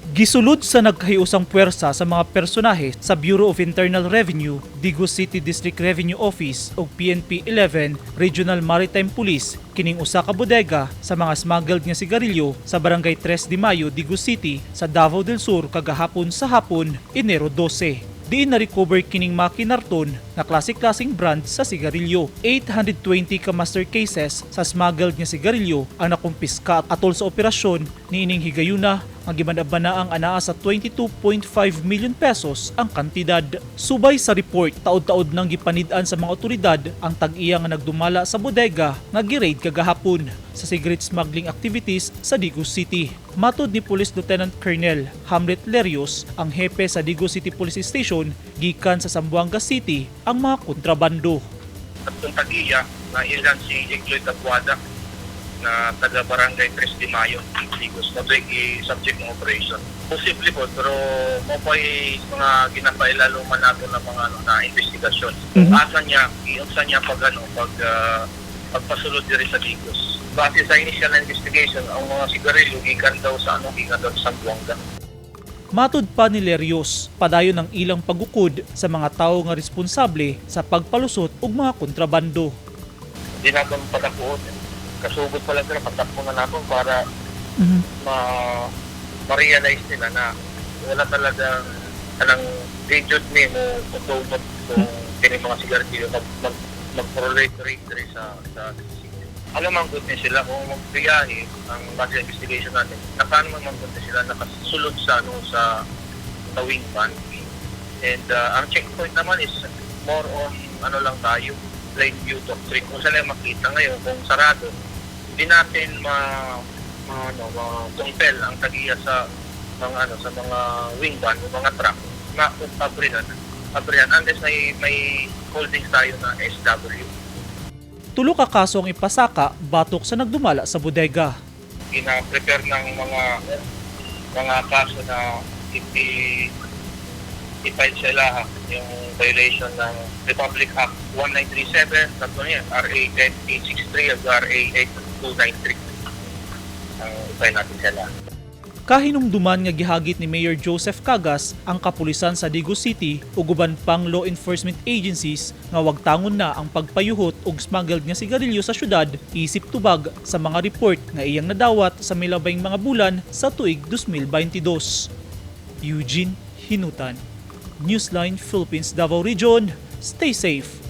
Gisulod sa nagkahiusang puwersa sa mga personahe sa Bureau of Internal Revenue, Digos City District Revenue Office ug PNP 11 Regional Maritime Police kining usa ka bodega sa mga smuggled nga sigarilyo sa Barangay 3 de Mayo, Digos City sa Davao del Sur kagahapon sa hapon, Enero 12. Diin na-recover kining mga kinarton nga klase-klaseng brand sa sigarilyo. 820 ka master cases sa smuggled nga sigarilyo ang nakumpiska atol sa operasyon niining higayuna nga gibanab-banaang anaa sa 22.5 million pesos ang kantidad. Subay sa report, taod-taod nang gipanid-an sa mga otoridad ang tag-iya nga nagdumala sa bodega nga gi-raid kagahapon sa cigarette smuggling activities sa Digos City. Matod ni Police Lieutenant Colonel Hamlet Lerios, ang hepe sa Digos City Police Station, gikan sa Zamboanga City ang mga kontrabando. At kung tag-iya, na ilan si Egloy Tabuada na taga Barangay 3 de Mayo, Digos, na subject ng operation. Posible po, pero mo pa mga ginapailaluman nato ng mga ano, na investigasyon. Kung asa niya, iunsa niya pag ano, pagpasulod diri sa Digos. Base sa initial na investigation, ang mga sigarilyo gikan daw sa ano, gikan daw sa Zamboanga. Matud pa ni Lerios, padayon ang ilang pagukod sa mga tawo nga responsable sa pagpalusot og mga kontrabando. Hindi natin patapuon. Kasugod pa lang sila, patakbo na natin para ma-realize nila na wala talagang kanang rigid ni mo kung kung kini mga sigarilyo mag proliferate diri sa city. Alam ang good ni sila kung magbiyahe ang base sa investigation natin. Nakaano man man ni sila nakasulod sa ano sa wing van. And ang checkpoint naman is more on ano lang tayo, plain view doctrine. Kung saan lang makita ngayon, kung sarado, hindi natin ma ano, ma-compel ang tagiya sa mga ano sa mga wing van o mga truck na abrihan abrihan unless may holdings tayo na SW. Tulo ka kaso ang ipasaka batok sa nagdumala sa bodega. Gina-prepare ng mga kaso na i-file sa ilaha yung violation ng Republic Act 1937, tatlo niya, RA 10863 at RA 8293 ang i-file natin sa ilaha. Kahinumduman nga gihagit ni Mayor Joseph Cagas ang kapulisan sa Digos City ug uban pang law enforcement agencies nga wagtangon na ang pagpayuhot og smuggled nga sigarilyo sa syudad isip tubag sa mga report nga iyang nadawat sa milabayng mga bulan sa tuig 2022. Eugene Hinutan, Newsline Philippines Davao Region. Stay safe.